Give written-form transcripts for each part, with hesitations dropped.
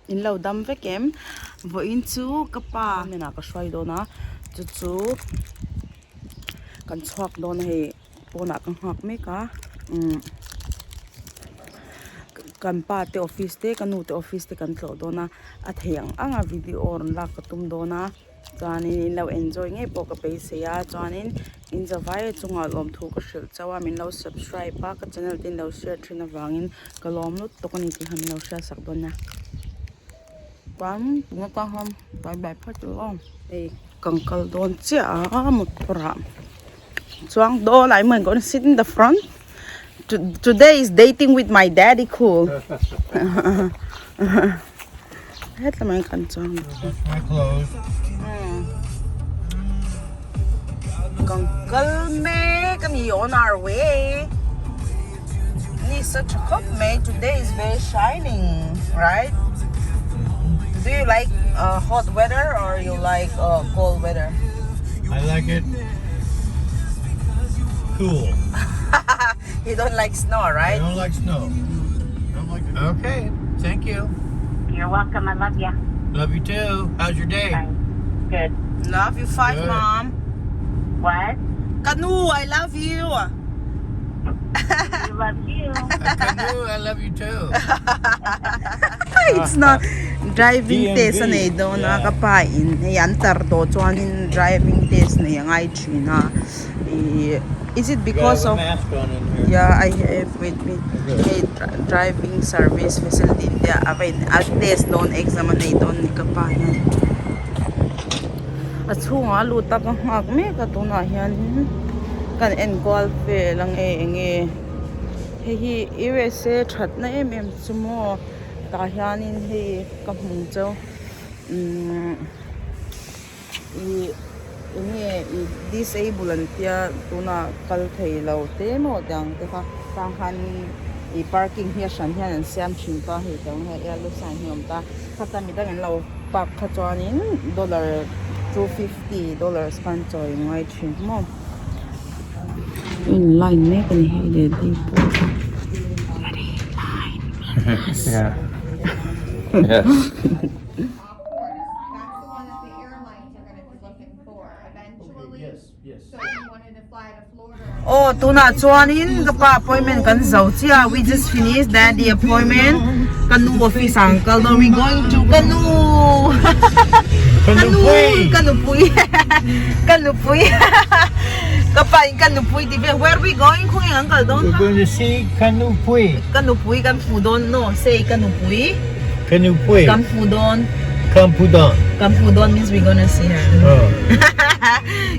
In lo dam vek em? Vawiin chu ka pa hnenah ka hruai dawn a, chu chu kan chhuak dawn a hei pawnah ka nghak mek a umm kan pa te office te ka nu te office te kan tlawh dawn a, a thei ang ang a video rawn lak ka tum dawn a. Chuanin in lo enjoy ngei pawh ka beisei a chuanin in zavai chungah lawmthu ka hrilh chauh a min lo subscribe a ka channel te in lo share thin avangin ka lawm lutuk a ni tih kha min lo hriat sak dawn nia chuan tunah tang hian bye bye phawt ru aw hei kan kal dawn chiah a motor ah chuang dawn I'm gonna sit in the front today is dating with my daddy cool. Hetlamah hian kan chuang kan kal mek a ni on our way ni sa tha khawp mai today is very shining right do you like uh, hot weather or you like uh, cold weather I like it cool. You don't like snow, right? I don't like snow. Don't like it. Okay, thank you. You're welcome. I love you. Love you too. How's your day? Bye. Good. Love you five, Good. mom. What? Kanu, I love you. We love you. Kanu, I love you too. It's not driving DMV. test a nei dawn a ka pa in hei an tar tawh chuanin driving test nei a ngai thin a ih is it because of mask on in here. yeah I have with me hei driving service facility te a va in a test dawn exam a nei dawn a ni ka pa hian a chhungah a lut a ka nghak mek a tunah hianin kan enkual vel ang e enge hei hi USA thatna em em chu maw tah hianin hei ka hmu cheu umm Ih enge ih disable an tia tunah kal thei lo te maw tiang te kha tang khan ih parking hi a hran hian an siam thin ta hei tang hian yellow sign hi a awm ta khata midang an lo park kha chuanin dollar 250 dollars khan chawi ngai thin maw in line mek a ni hei daddy pawh daddy line Yeah. Yes. Aw tunah chuanin ka pa appointment kan zo chiah we just finish daddy appointment ka nu office ah an kal dawn we going to ka nu ka nu ka nupui ka nupui ka pa in ka nupui tih vel where we going khawnge kan kal dawn We're going to see ka nupui ka nupui kan hmu dawn no say ka nupui Ka nupui Kan hmu dawn. Kan hmu dawn. Kan hmu dawn means we gonna see her. Oh.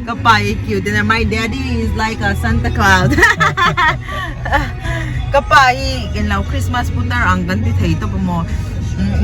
Ka pa hi cute and my daddy is like a Santa Claus. Ka pa hi in lo Christmas putar ang kan ti thei tawp maw.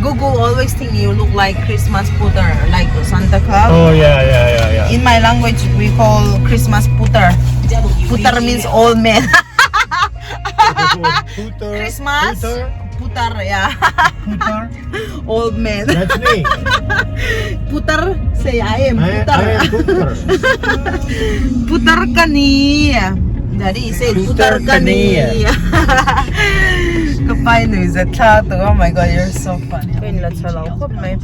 Google always think you look like Christmas putar, like Santa Claus. Oh yeah, yeah, yeah, yeah. In my language we call Christmas putar. Putar means old man. Putar. Christmas Putar. Putar, yeah. Putar. Old man. That's me. Putar, say I am I, putar. I am Putar. Putar ka ni. Daddy, say putar Putar ka ka ni. ni. Kapay no is a to. Oh my god, you're so funny. Kain la chalo khop mai.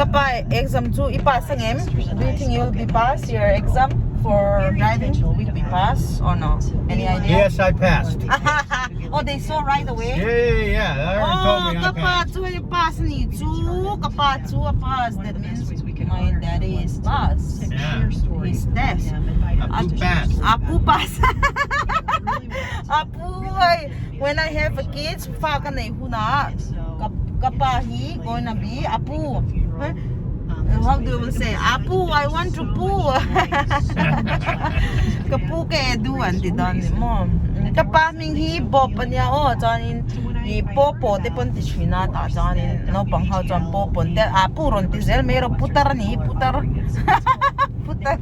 Kapay exam chu i pass angem? Do you think you'll be pass your exam for driving? Will be pass or no? Any idea? Yes, I passed. oh, they saw right away? Yeah, yeah, yeah. They already told Oh, me I kapa passed. chu hei pass ni chu kapa chu a pass. That means my daddy is pass. Yeah. He's test. Apu passed. Apu pass. Apu ay when I have a kids fa ka nei huna ka kapa hi gonna be apu. Huh? How do you say apu I want to poo. Ka pu ke edu an ti dawn ni maw. Ka pa hming hi Bob ania aw chuanin ih Popo te pawn ti thin a tah chuanin naupang ho chuan Popo an tia ah pu rawn ti zel mai erawh putar a ni hi putar putar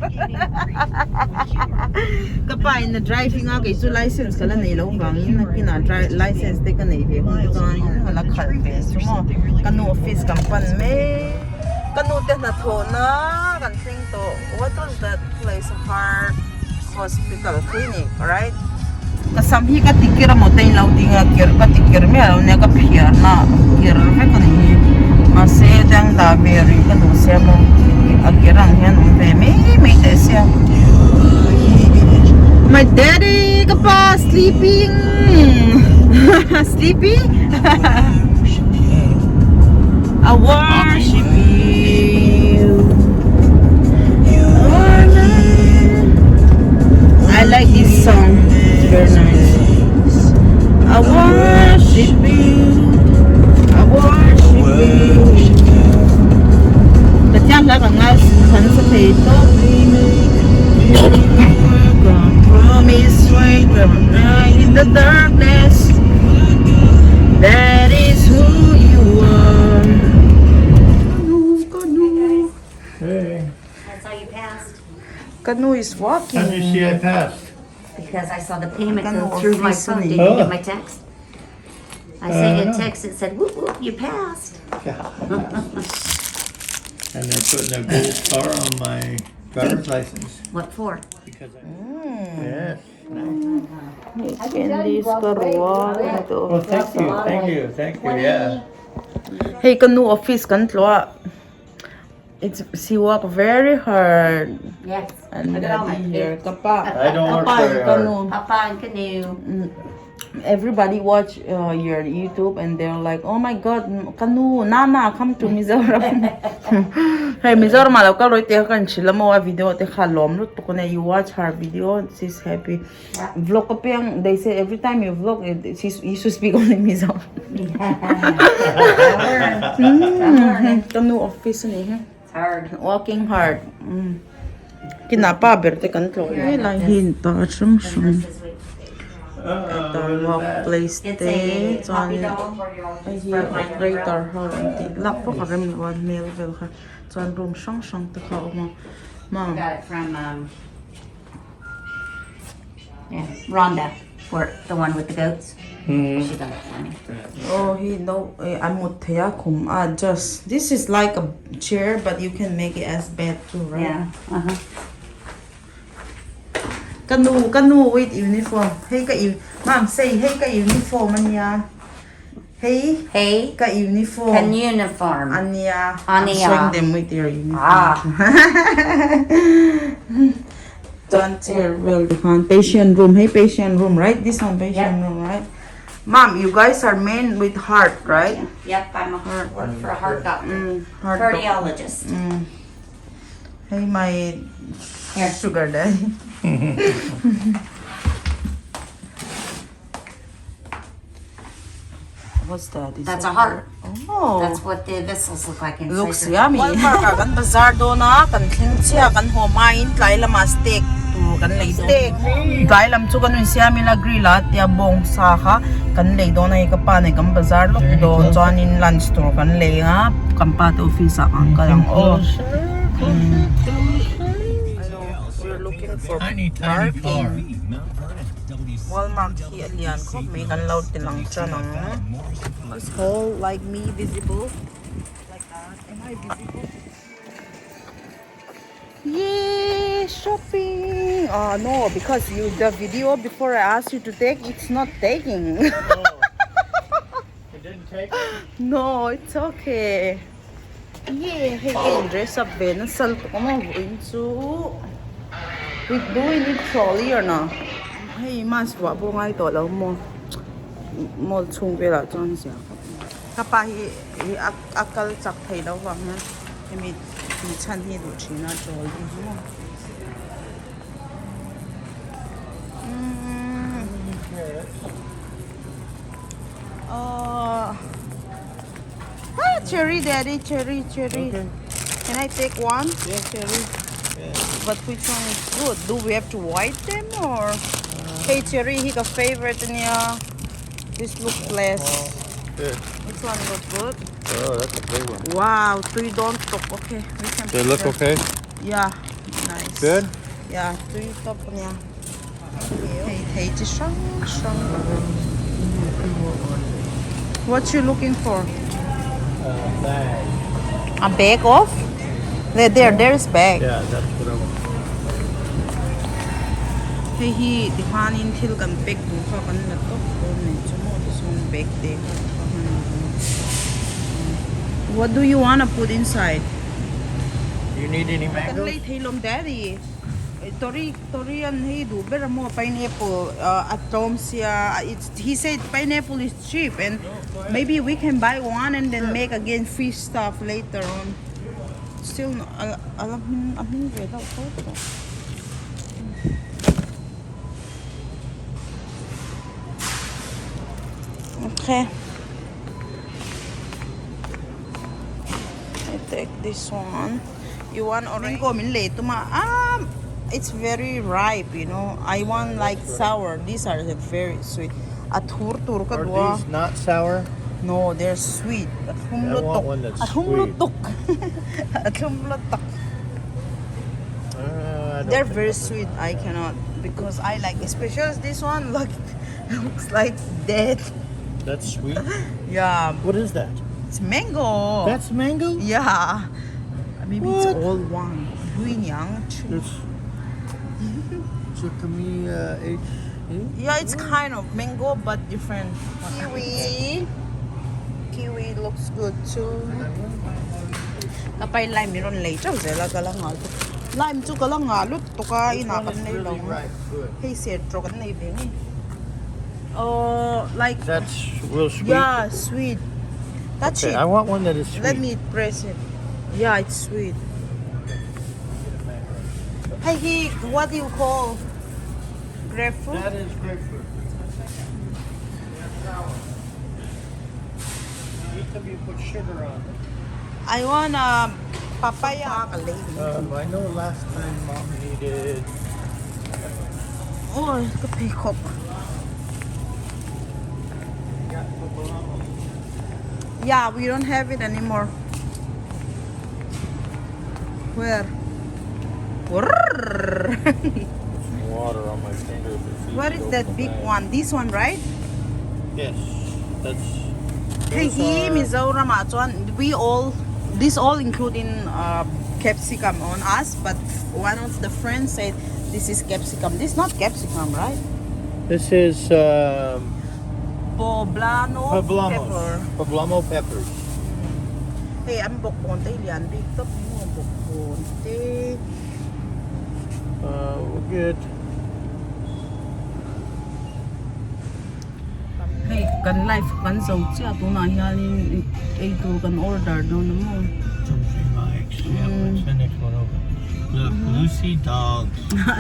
ka pa in a driving a kei chu license ka la nei loh vangin nakinah license te ka nei ve hun te chuanin ka la khalh ve chu maw ka nu office kan pan mek ka nu te hnathawhna kan thleng tawh what was that place heart hospital clinic right ka sam hi ka tikir amaw te in lo ding a kir ka tikir miah lo nia ka phiar na kir vek a ni hi. Mahse dang dah ve rih ka duh sia maw a ker ang hian awm ve mai mai teh sia. My daddy ka pa sleeping sleepy I worship you I like this song it's very nice I worship you I worship you Pathian hla kan ngai kan sa thei tawp Promise in the darkness That is who you are Hey. That's how you passed. Kanu is walking How did you see I passed? Because I saw the payment Kanu go through my office phone. ani. Did you get my text? I sent you no. a text that said, whoop, whoop, you passed. Yeah. And they're putting a gold star on my driver's license What for? because I. Yes. Nice. Candies ka ruwa ito. Well, thank you, thank you, thank you. Yeah. Hey, kanu office kan tlua. It's she work very hard. Yes. And daddy here kapa. I don't work Kapa very hard. kanu. Papa and Canoe. Everybody watch your YouTube and they're like, oh my god, kanu nana come to Mizoram. Hey, Mizoram lo kal roi te kan chila mo a video te kha lom lu tuk ne you watch her video, she's happy. Vlog ko piang they say every time you vlog it, she's you should speak only Mizo. Kanu office ni he. It's hard. Working hard. Kinapa ber te kan tlo. He lai hin ta chung chung. This week. Ta workplace It's te a chuan puppy doll. hei hi operator ho an tih lak pawh ka rem lo a hmel vel kha chuan room hrang hrang te kha a awm a maw. Got it from, yeah, Rhonda, for the one with the goats. She got it for me. Oh hi no eh an mut thei a khum a just this is like a chair but you can make it as bed too right? Yeah. Uh-huh. Ka nu ka nu with uniform hei ka u ma'am say hei ka uniform ania hei Hey, ka uniform can uniform. ania Ania. I'm showing them with your uniform Ah. chuan chair vel te khan patient room hei patient room right this one patient Yep. room right ma'am you guys are men with heart right Yep, I'm a heart, work for a heart doctor. Heart doctor. Cardiologist. Hey my Here. sugar daddy. What's that? Is That's that a heart. Oh. That's what the vessels look like inside. Looks your- yummy. Walmart ah kan bazar dawn a, kan thleng chiah kan haw hmain tlai lamah steak tur kan lei dawn. Steak tlai lam chu kan insiam ila grill a tia bawng sa kha kan lei dawn a hei ka pa nen kan bazar lawk dawn chuanin lunch tur kan lei a kan pa te office ah kan kal ang aw. We're looking for Tiny, tiny car. Walmart hi a lian khawp mai kan lo ti lang chuan ang. This whole like me visible like that. Am I visible? Yay, shopping! Oh no, because you the video before I asked you to take, it's not taking. It didn't take. No, it's okay. Yeah, hei ka in dress up ve nasa lutuk awm a vawiin chu. We do we need trolley or no? Hei mask vuah pawh ngai tawh lo maw mall chhung velah chuan zia khawp mai. Ka pa hi hi a a kal chak thei lo vang hian hemi tih chhan hi duh thin a trolley hi maw. Umm aww ah cherry daddy cherry cherry can I take one cherry but which one is good do we have to white them or hei cherry hi ka favorite ania this look less Good. which one look good Oh, that's a big one. wow tui dawn tawp okay we can They look put okay? yeah nice Good? yeah tui tawp ania hei thei chi hrang hrang what you looking for Bag. a bag of there there there is bag Yeah, that's what I want. Hei hi tikhanin thil kan pack tur kha kan la tawp dawn nei chu maw tichuan bag te kha kha han What do you wanna put inside? You need any Kan mangoes? lei thei lawm daddy. Tori tori an hei duh ber a maw pineapple a tlawm sia it's he said pineapple is cheap and maybe we can buy one and then make again fish stuff later on. Still a la hming a hming ve deuh tho tawh. Okay. I take this one. You want orange? Mango min lei tum a ah it's very ripe you know. I want like sour. These are the very sweet. A thur tur ka Are duh a. these not sour? No, they're sweet. A thlum I want lutuk. one that's A thlum sweet. lutuk. A thlum lutuk. I don't They're think very I'll sweet. I cannot because I like especially this one look looks like dead. That's sweet. Yeah, What is that? it's mango. That's mango? Yeah. Maybe it's What? all one. Hui Niang. It's Chickamee H. E? Yeah, it's kind of mango but different. Kiwi. Kiwi looks good too. Ka pai lime mi rawn lei teuh zel a ka la nghal bawk. Lime chu ka la nghah lut tuk a Which inah one kan is nei lo really ang. ripe? Good. Hei ser tawh kan nei ve ngei. Oh, like That's real sweet. yeah, sweet. Touch Okay, it. I want one that is sweet. Let me press it. Yeah, it's sweet. Hei hi what do you call grapefruit? That is grapefruit. They're sour. Eat them, you put sugar on them. I want a papaya. I know last time mom needed. Oh, ka pheikhawk. Yeah, we don't have it anymore. Where? Wrrrr. Water on my fingers. Where is that big one? This one, right? Yes, that's. Hei hi Mizoram ah chuan we all this all including uh, capsicum on us but one of the friends said this is capsicum. This is not capsicum, right? This is um, Poblano poblamos. pepper. Poblano peppers. Hei an bawkbawn te hi lian bik tawp maw bawkbawn te. We'll get. Hei kan live kan zo chiah tunah hianin eitur kan order dawn a maw. What's the next one over? Look, Lucy dogs.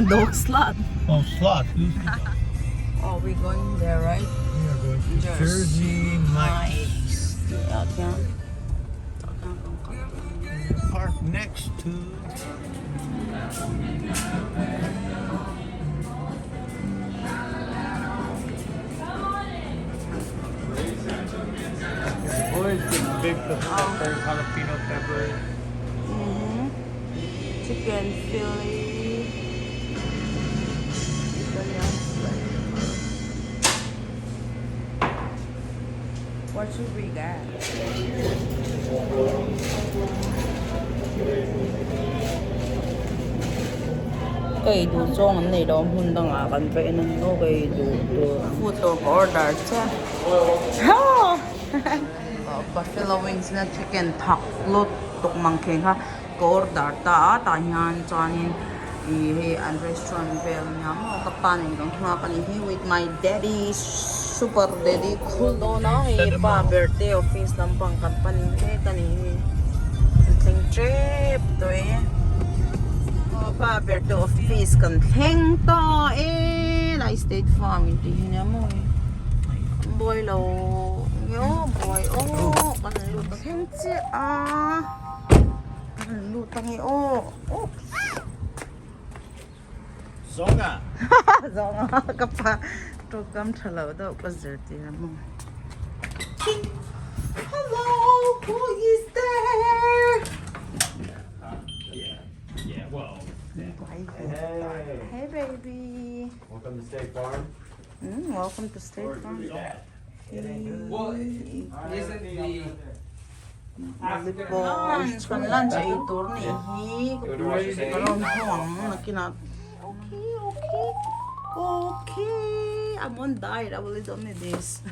Dog slot. Oh, sloth. Lucy dogs. Oh, we going there, right? We are going to Jersey Mike's. Mike's. Yeah. Park next to. The boys get big peppers, jalapeno peppers. Chicken Philly. Italian flavor. What should we get? Ka ei duh zawng an nei lo a hmun dangah kan va en ang aw ka ei duh tur food tur ka order chiah buffalo wings na chicken thak lut tuk mang kheng kha ka order ta a tah hian chuanin ih hei an restaurant vel ania maw ka pa nen kan nghak a ni hi with my daddy super daddy khul dawn a hei pa ber te office lampang kan pan mek a ni hi an thleng tep tawh e aw pa ber te office kan thleng ta e lai state farm in tih hi nia maw hei buai lo nge aw buai aw kan lut ta thleng chiah a kan lut ange aw oops. Zawnga! Zawnga ka pa tawngkam tha lo deuh ka zirtir a maw. Hello, who is there? Yeah, yeah, well. Hey. Hey baby. Welcome to State Farm. Welcome to State Farm. Well, isn't the Lunch, kan lunch ei tur nih hi ka rawn hawng ang nakinah okay okay okay I'm on diet I will eat only this.